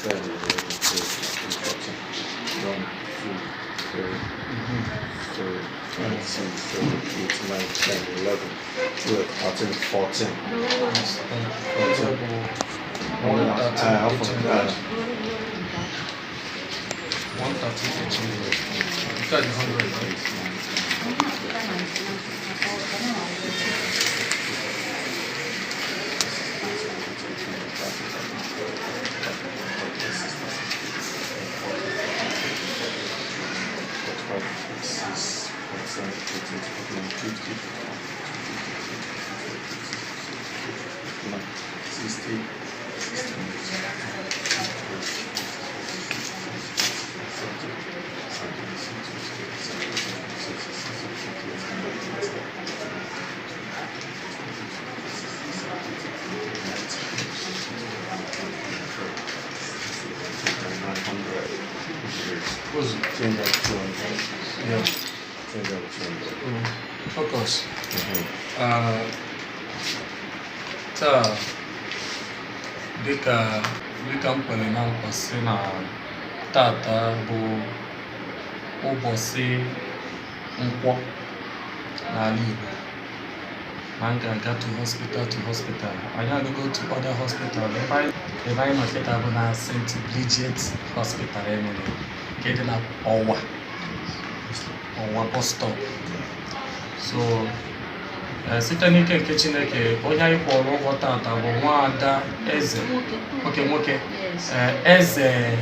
10, 11, 12, 13, 14. 1, 2, 3, 4, 5, 6, 7, 8, 9, 10, 11, 12, 13, 14. 14. 1, 113,800. Nke a dị 100, right? 60, 900. Ozu. 200. Yeah. 200. Focus. Taa, dịka m kwere na nkwa sị na tata bụ ụbọchị nkwọ n'ala Igbo, na m ga-aga to hospital to hospital. Anyị agago to other hospital. Ebe anyị nọ kịta bụ na St. Bridget Hospital Emene, nke dị na Ọwa Ọwa bus stop. So site n'ike nke Chineke, onye anyị kwụrụ ụgwọ tata bụ nwaada Eze nwoke nwoke. Yes. Eze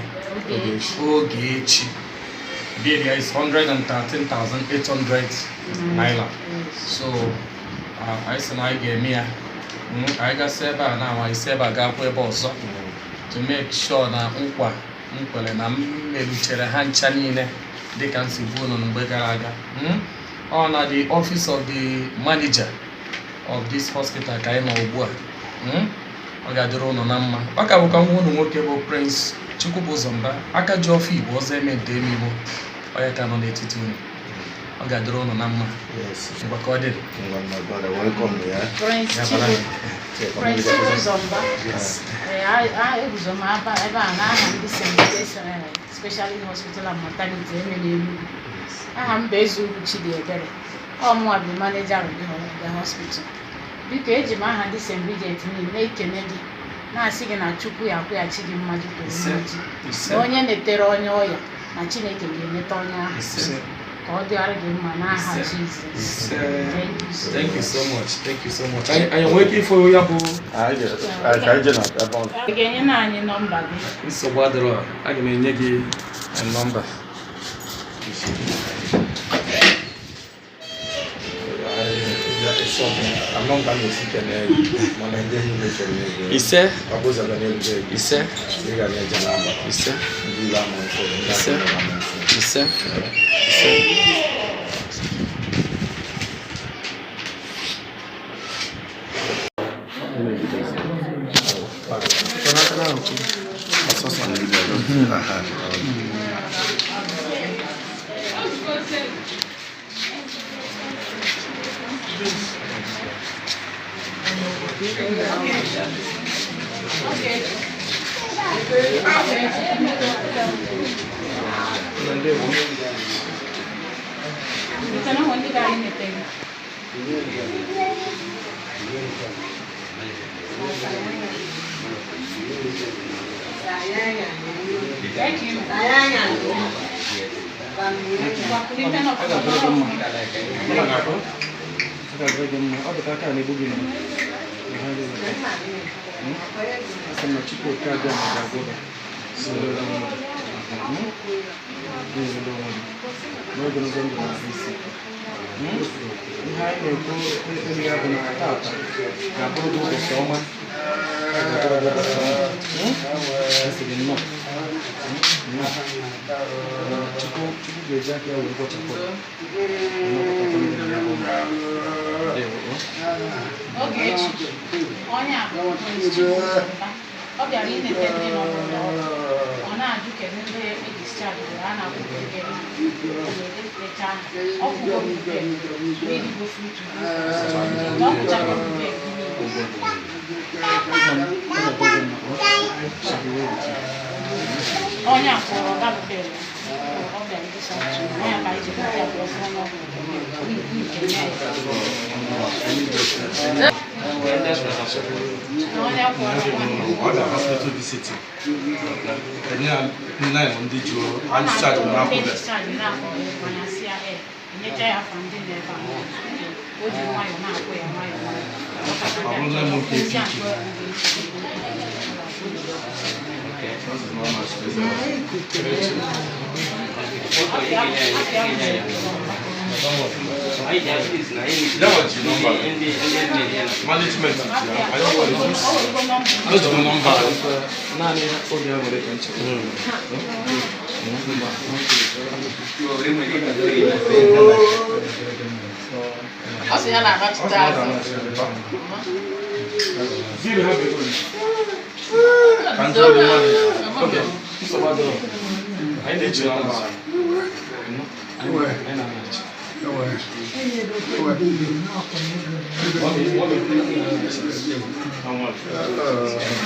Ogechi. Ogechi. Bill ya is 113,800 naira. Yes. So anyị sị na anyị ga-eme ya. Anyị gasị ebe a na anyị si ebe a gakwa ebe ọzọ to make sure na nkwa m kwere na m meruchere ha ncha niile dịka m si buo unu mgbe gara aga. Ọ na the office of the manager of this hospital ka anyị nọ ugbu a. Ọ ga-adịrị unu na mma. Ọ ka bụkwa nwa unu nwoke bụ Prince Chukwubụzọ Mba, aka ji ọfọ Igbo ọzọ eme nde eme Igbo, ọ ya ka nọ n'etiti unu. Ọ ga-adịrị unu na mma. Yes. Ngwa, ka ọ dịrị. Ngwa, my brother, welcome, yeah. Prince Ya Chibu, bara. Prince Chibuzọmba. Yes. Ee, eguzo m ebe a n'aha ndị St. Luke's Specialist Hospital and Maternity Emene Enugu. Aha m bụ Ezeugwu Chidiebere. Ọ mụnwa bụ manager of the hospital. Biko, eji m aha ndị St. Bridget niile na-ekene gị, na-asị gị na Chukwu ya akwụghachi gị mmadụ kwuru Ise. mmaji. Ise. Na onye netere onye ọya, na Chineke ga-eneta onye ahụ. Ise. Ka ọ dịara gị mma n'aha Ise. Jizọs. Ise. Thank you so Thank you so much. Thank you so much. Anyị nwee ike ịfụ ya bụ Anyị ka anyị jee na ebe ọ Ị ga-enye na anyị nọmba gị? Nsogbu adịrọ. Aga m enye gị nọmba. Ama m ka m ga-esi kene gị, mana ndị enyi mechara ego. Ise. Ọ bụ ụzọ ga na-erube gị. Ise. Ị ga na-eje n'aba. Ise. Ndị ile ama mfụ, ndị Ise. akụ ama mfụ. Ise. Ise. Ọsọsọ na ibe. Aha. Ite na ndị gara inete gị. Thank you. Gbakulite Ọ ga-adịrị gị mma. Ọ ga-adịrị gị mma. Ọ dị ka aka na-egbu gị mgbu. Ihe adịghị ụtọ. Asị m na Chukwu Okike Abịama ga-agwọ gị. Nwere onwe gị. Gị nwere onwe gị. N'ogologo ndụ na ahụ isi ike. Ihe anyị na-ekwu elu ya bụ na tata ga-abụrụ gị ụbọchị ọma. Ọ ga-abụrụ gị ụbọchị ọma. Asị gị nnọọ. Nnọọ. Chukwu ga-eji aka ya wee gwọchapụ gị. Nnọkọta ndị na ya bụ ndewo. Ogechi, onye a bụ Prince Chibuzọmba. Ọ bịara inete ndị nọ n'ụlọ ọgwụ. Ọ na-ajụ kedu ndị e discharge a na-akwụ nke ha. Ọ kwụgo nke mmiri bụ fruit. Ọ kwụchago nke niile. Nna m, ọ ga-adị gị mma. Ọ should be well with you. Onye a kwụrụ ọga bụ bel ọ bịara this afternoon. Onye a ka anyị ji kpọta ya bụ ọfụ onye ọbụla nke nye ya. Na onye kwụrụ nwanne Ọ dị hospital visiting. Enye ya nine ndị ji ọ discharge na-akwụ na ndị akwụbe. discharge na-akwụ mana si ya e enyecha ya afa ndị nọ ebe a o ji nwayọọ na-akwụ ya nwayọọ nwayọọ. Ọ ka Ọ bụrụ na m nke na-abịa ike. This is not much space. That was the number. Management. I don't want to use. I don't number. Naanị obi aṅụrị ka m chọrọ. Ọ sị ya na-agbachite azụ. Zero have a good. Can you the money? Okay, nsogbu adịrọ. Anyị na-eji Number. anyị na-anachi. How much?